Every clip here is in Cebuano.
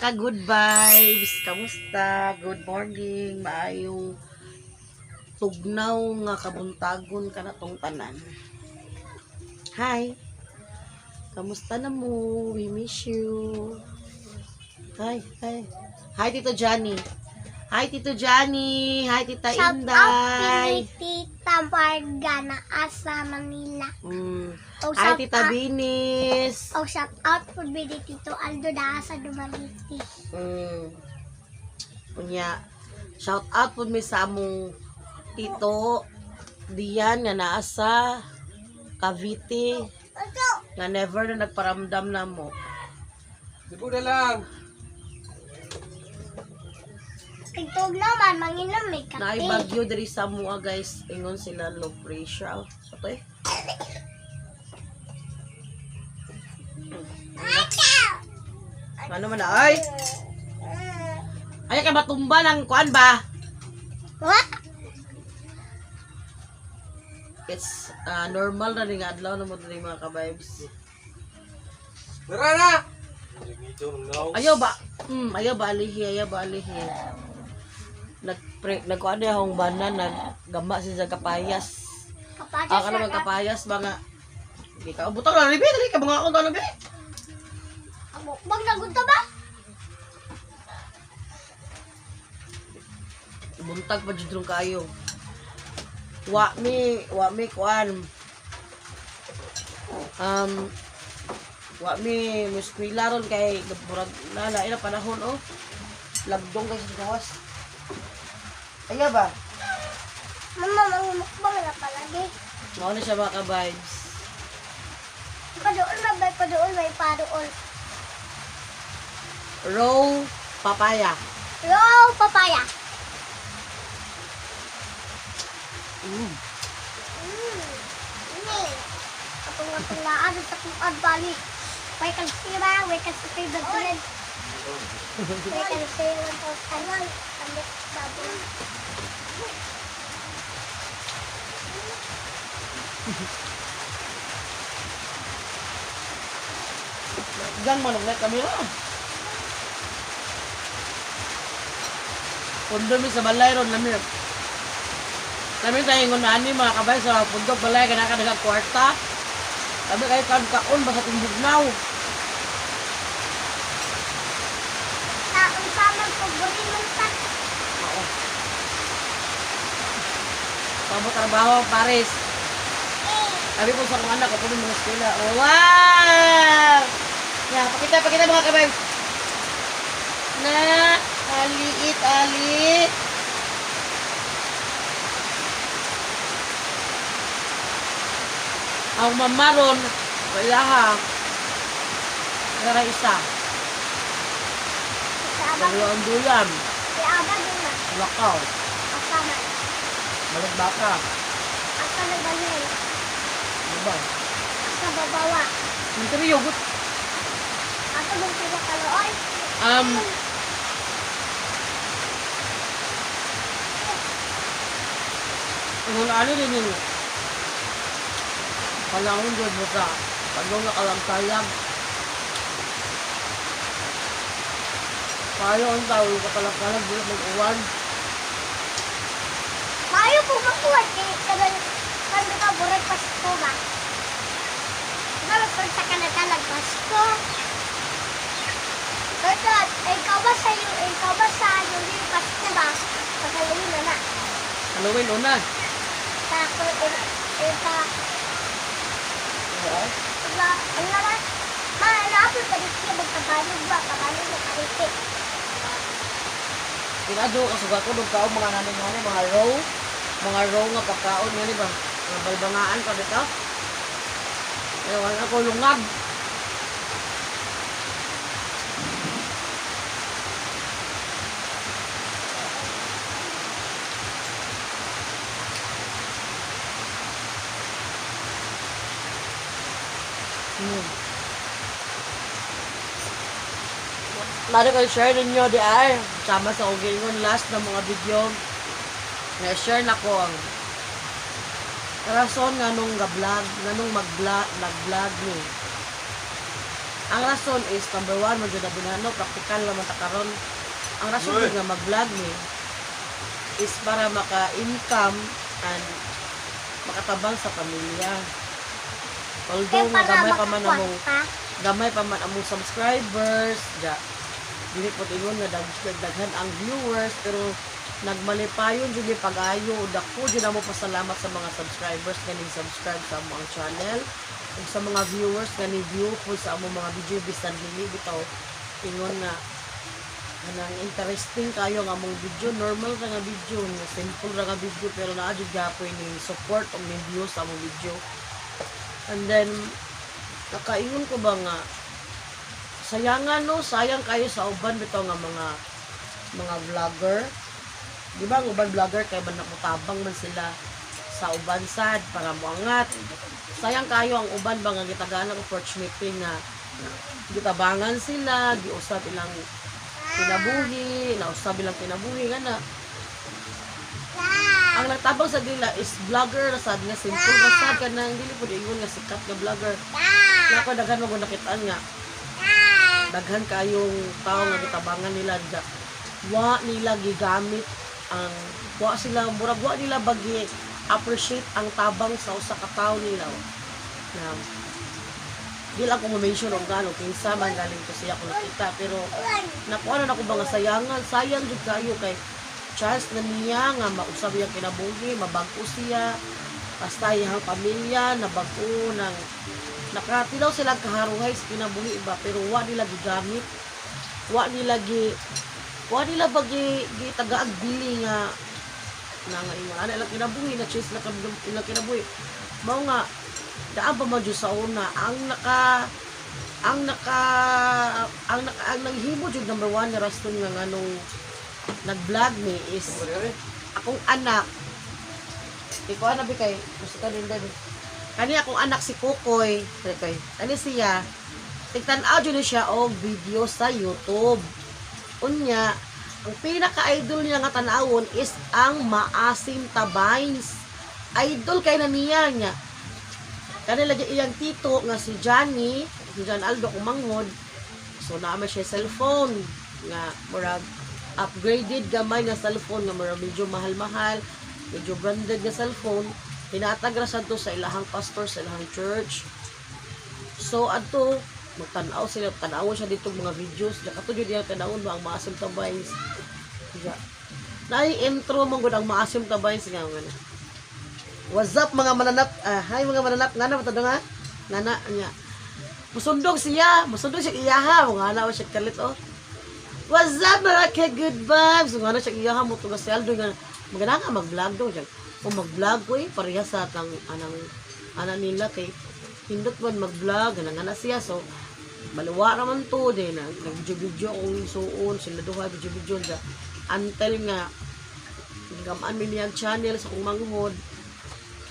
ka-good vibes. Kamusta? Good morning. Maayong tugnaw nga kabuntagon ka na tong tanan. Hi. Kamusta na mo? We miss you. Hi, hi. Hi, Tito Johnny. Hi, Tito Johnny. Hi, Tita Shout out Inday. kini Tita Marga na asa Manila. O Hi, shout Tita out, Binis. o shout out po bini Tito Aldo na asa Dumaguete. Unya, shout out po mi sa among tito Dian nga naa sa Cavite nga never na nagparamdam na mo. Cebu na lang. Tigtog naman, manginom may kape. Naay bagyo diri sa mua, guys. Ingon sila low pressure. So to eh. Ano man na ay? Ay ka matumba ng kuan ba? What? It's normal na rin nga adlaw na mo diri, mga ka-vibes. Tara na! Ayaw ba? Ayaw ba alihi, ayaw ba alihi. Nag nagkuan na akong bana, naggama siya sa kapayas. Kapag Ako naman kapayas mga Di ka butang na ribi, dali ka mga ako na bi. Mukbang na gunta ba? Buntag pa jud ron kayo. Wa mi kuan. Um wa mi muskwila ron kay murag nala ina panahon oh. Lagdong kay sa gawas. Ayaw ba? Mama, mangmukbang na palagi. Mao na siya, mga ka-vibes. Padool na ba? Padool may padool. Raw papaya. Raw papaya. Ni. Atong atong laan sa kuan bali. Way kan sira, way kan sa favorite. Way kan sira to tanan. Ambot baboy. Gan manok na kami ro. Pundo mi sa balay ron lami. Lami tayo ingon ani, mga kabay, sa pundok balay kana ka daghang kwarta. Kami kayo kan kaon basta tumbugnaw. Taon sa man pabori man ta. Oo. Pamo trabaho Paris. Sabi ko sa akong anak, ako mga eskwela. Oh, wow! Yeah, pakita, pakita, mga kabay. Na, aliit, ali. Ang mama ron, wala ha. Wala isa. Sa abang, Wala ang duyan. si abang yun na. Lakaw. Asa man. Balik baka. Asa na balay. Diba? Asa babawa. Yung yogurt. Asa mong tuwa kalooy. Ang ano din yun. Panahon doon mo sa panahon na kalangkalag. Paano ang tao sa kalangkalag dito mag-uwan? Maayo po makuha kay kanang kan ka burag Pasko ba. Diba pag sa kanagalag Pasko? Kaya, ikaw ba sa iyo, ikaw ba sa yung Pasko ba? Pag Halloween na na. Halloween una. Ta, eh, ta, diba, ang lala, ma, naapil pa dito magtagalog ba? Tagalog na karite. Pinado kasuga ko dug kaon mga nanay mga row nga pagkaon ngani ba? Mga balbangaan pa dito. Ayaw wala ko lungag. Lalo ko share ninyo di ay sama sa ugingon last na mga video na share na ko ang rason nga nung ga-vlog, nga nung mag-vlog, nag-vlog ni. Ang rason is number one, medyo na binano, practical naman ta karon. Ang rason jud nga mag-vlog ni is para maka-income and makatabang sa pamilya. Kaya Although nga para gamay pa man among makakwanta. gamay pa man among subscribers, ja. Dili po ingon nga daghan ang viewers, pero nagmalipayon jud ni pag-ayo, dako jud amo pasalamat sa mga subscribers nga ning subscribe sa among channel ug sa mga viewers nga ni view po sa among mga video, bisan dili bitaw ingon nga kanang interesting kayo nga among video, normal ra nga video, nga simple ra nga video, pero naa jud gapoy ni support og ni view sa among video. And then nakaingon ko ba nga sayangan, no, sayang kayo sa uban bitaw nga mga vlogger. Di ba ang uban vlogger kay man namutabang man sila sa uban sad para moangat? Sayang kayo ang uban ba nga gitagaan ang opportunity nga gitabangan sila, giusab ilang kinabuhi, nausab ilang kinabuhi nga na ang nagtabang sa dila is vlogger ra sad nga simple ra sad, kanang dili pud ingon nga sikat nga vlogger. Kaya ako daghan mo nakitaan nga daghan kayong tao nga gitabangan nila da, wa nila gigamit ang wa sila, murag wa nila bagi appreciate ang tabang sa usa ka tawo nila. Na di lang ko mo-mention og gaano kinsa man galing ko siya ko nakita, pero nakuha na nako ba nga sayangan, sayang jud kayo kay chance na niya nga mausab iyang kinabuhi, mabag-o siya, basta iyang pamilya nabag-o nang nakatilaw sila kaharuhay sa kinabuhi ba, pero wa nila gigamit, wa nila gi wa nila ba gi gitagaag dili nga na nga ingon ana ilang kinabuhi na chase na ilang kinabuhi. Mao nga daan pa man jud sa una, ang naka ang nanghimo jud number one nga rason nga nganong nag-vlog ni is akong anak. Ikaw na bi kay gusto ka din din kani akong anak si Kokoy. Kokoy ani siya, tigtan-aw jud ni siya og video sa YouTube. Unya ang pinaka-idol niya nga tan-awon is ang Maasim Tabains. Idol kay na niya niya. Kani lagi iyang tito nga si Johnny, si John Aldo kumanghod. So naa man siya cellphone nga murag upgraded gamay nga cellphone nga murag medyo mahal-mahal, medyo branded nga cellphone. Hinatag ra sad to sa ilahang pastor sa ilahang church. So adto magtan-aw sila, tan-awon siya dito mga videos. Diya kato jud iyang tan-awon ba ang Maasim Tabays. Diya. Naay intro man gud ang Maasim Tabays nga nga. "What's up, mga mananap? Ah, hi, mga mananap." Ngana ba to nga? Ngana niya. Musundog siya, musundog siya iyaha, mga ana siya kalit oh. "What's up, mga ka good vibes?" Ngana siya iyaha mo tugas si Aldo nga magana nga mag-vlog do siya. O mag-vlog ko eh, pareha sa tang anang ana nila kay hindot man mag-vlog, nga ngana siya. So maluwa raman to din na nag-video-video akong isuon sila duha, video-video siya until nga gamaan mi niyang channel sa kong manghod.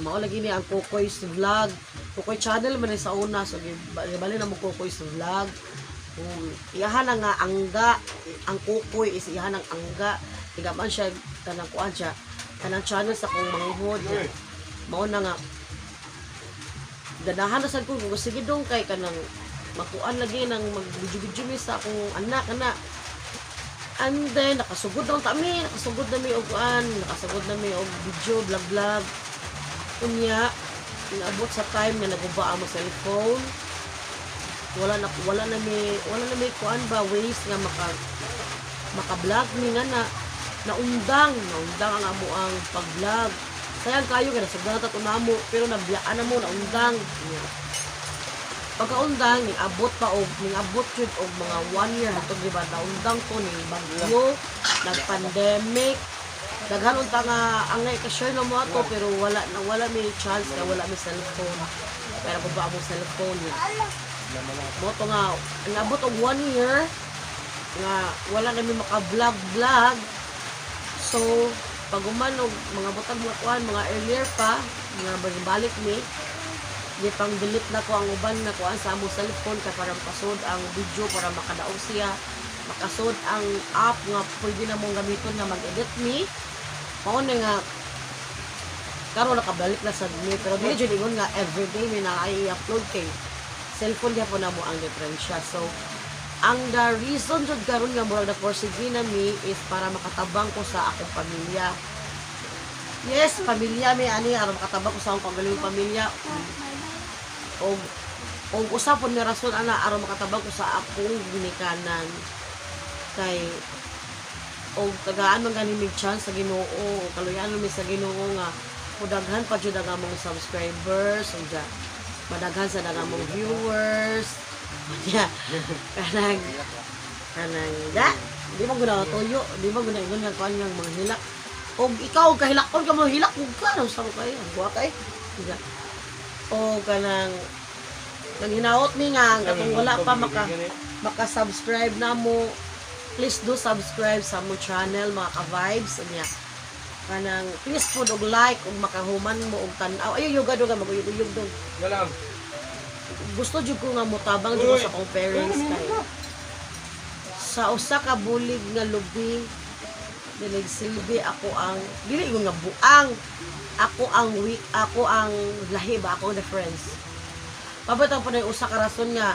Mao lagi ni ang Kokoy's Vlog, Kokoy Channel man ni sa una. So bali na mo Kokoy's Vlog. Kung iyahan na nga angga ang Kokoy is iyahan ang angga, tigaman siya kanang kuan siya kanang channel sa kong manghod. Mao na nga ganahan na sad ko kung sige dong kay kanang makuan lagi nang mag-video-video mi sa akong anak ana. And then nakasugod na kami, nakasugod na mi og kuan, nakasugod na mi og video vlog vlog. Unya inaabot sa time nga naguba ang cellphone, wala na mi kuan ba, ways nga maka maka-vlog mi nga na naundang naundang ang amo ang pag-vlog. Sayang kayo kay nasugdan na ta namo, pero nabiyaan na mo, naundang. Unya pagkaundang ning abot pa og ning abot jud og mga one year hantod, di ba, naundang to ning bagyo, nag-pandemic, daghan unta nga angay ka share na mo ato, pero wala na, wala may chance kay wala may cellphone, pero kung ba mo cellphone niya mo to nga nabot og one year nga wala na mi maka-vlog vlog. So pag human og mga butag, mga kuan, mga earlier pa nga balik mi, di pang delete na ko ang uban na kuan sa among cellphone kay para makasud ang video, para makadaog siya, makasud ang app nga pwede na mong gamiton nga mag-edit mi. Mao na nga karon nakabalik na sad mi, pero dili jud ingon nga everyday mi na i-upload kay Cellphone gyapon namo ang diferensya. So, ang the reason jud karon nga murag na sige na mi is para makatabang ko sa akong pamilya. Yes, pamilya mi ani, aron makatabang ko sa akong kaugalingong pamilya. Og usa pod nga rason ana, aron makatabang ko sa akong ginikanan. Kay og tagaan man gani mig chance sa Ginoo, o kaluyan mi sa Ginoo nga mudaghan pa jud ang among subscribers ug madaghan sa ang among viewers. Yeah. Kanang da di mo guna tuyo, di mo guna ingon nga kuan nga mga hilak og ikaw kahilakon ka mo, hilak ug ka sa ko kay ang buwa kay ya. O kanang nang hinaot mi nga katong wala pa maka-subscribe na mo, please do subscribe sa among channel, mga ka-vibes. Unya kanang please pud og like ug makahuman mo og tan-aw ayo yoga do nga maguyog-uyog do. Galang. Gusto jud ko nga motabang jud ko sa akong parents kay sa usa ka bulig nga lubi dili silbi ako ang dili ingon nga buang, ako ang weak, ako ang lahi ba, ako ang difference. Pabotang po na yung usa ka rason nga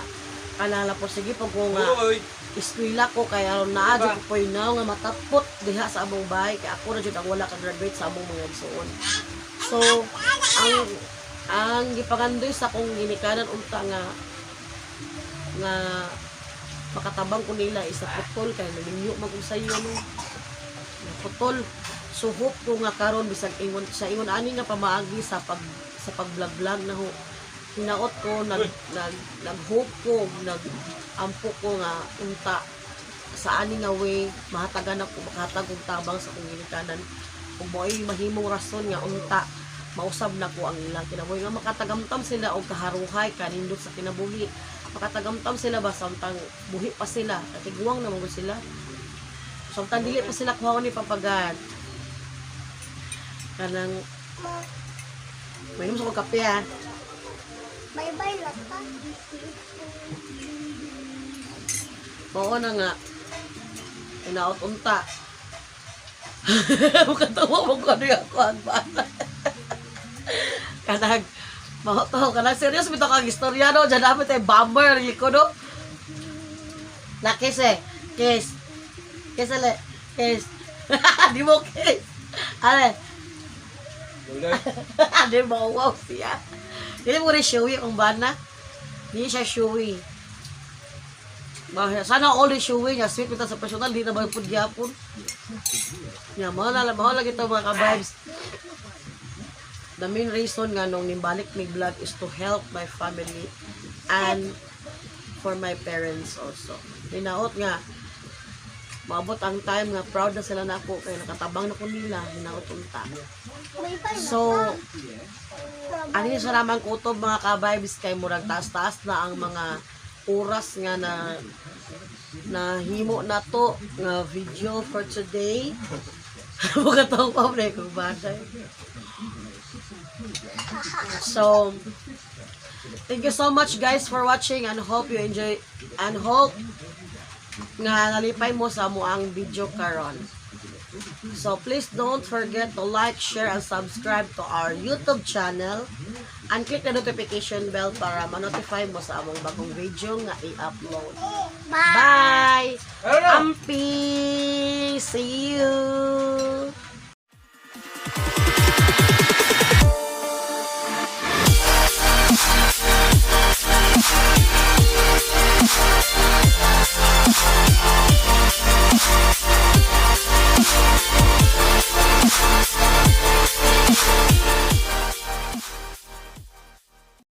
kanala po sige pag ko nga Uy. Eskwela ko kay aron naa jud ko poy now nga matapot diha sa among bahay kay ako ra jud ang wala ka graduate sa among mga igsuon. So ang gipangandoy sa akong ginikanan unta nga nga makatabang ko nila is putol kay naminyo man kong sayo, no, putol. So hope ko nga karon bisag ingon sa ingon ani nga pamaagi sa pag-vlog-vlog na ho, hinaot ko, nag nag nag-hope ko, nag ampo ko nga unta sa ani nga way mahatagan ako, makahatag og tabang sa akong ginikanan ug mo'y mahimong rason nga unta mausab na ko ang ilang kinabuhi nga makatagamtam sila og kaharuhay kanindot sa kinabuhi, makatagamtam sila ba samtang buhi pa sila, katiguang na man gud sila, samtang dili pa sila kuhaon ni papagad kanang mainom sa kong kape ha. Bye-bye lang pa. Mao na nga inaot unta. Makatawa mo ko ano yung ako ang bata. Kanag mao to, kanang serious bitaw kang istorya, no, diyan namin tayo bomber ko, no. Na kiss eh. Kiss. Kiss ale. Kiss. Di mo kiss. Ale. Wala. Di mo wow siya. Di mo rin showy ang bana. Di siya showy. Sana all is showy niya. Sweet bitaw sa personal. Di na ba yung gyapon? Ya, mao na mao lagi to, mga ka-vibes. The main reason nga nung nimbalik mi vlog is to help my family and for my parents also. Hinaot nga maabot ang time nga proud na sila nako kay nakatabang na ko nila, hinaot unta. Bye-bye lang So, pa. Ani sa namang kutob, mga ka-vibes, kay murag taas-taas na ang mga oras nga na nahimo na to nga video for today. Mga pa pre kung bagay. So, thank you so much, guys, for watching and hope you enjoy and hope nga nalipay mo sa amoang video karon. So please don't forget to like, share, and subscribe to our YouTube channel and click the notification bell para ma-notify mo sa among bagong video nga i-upload. Bye. Bye! Ano na? Ampi! See you!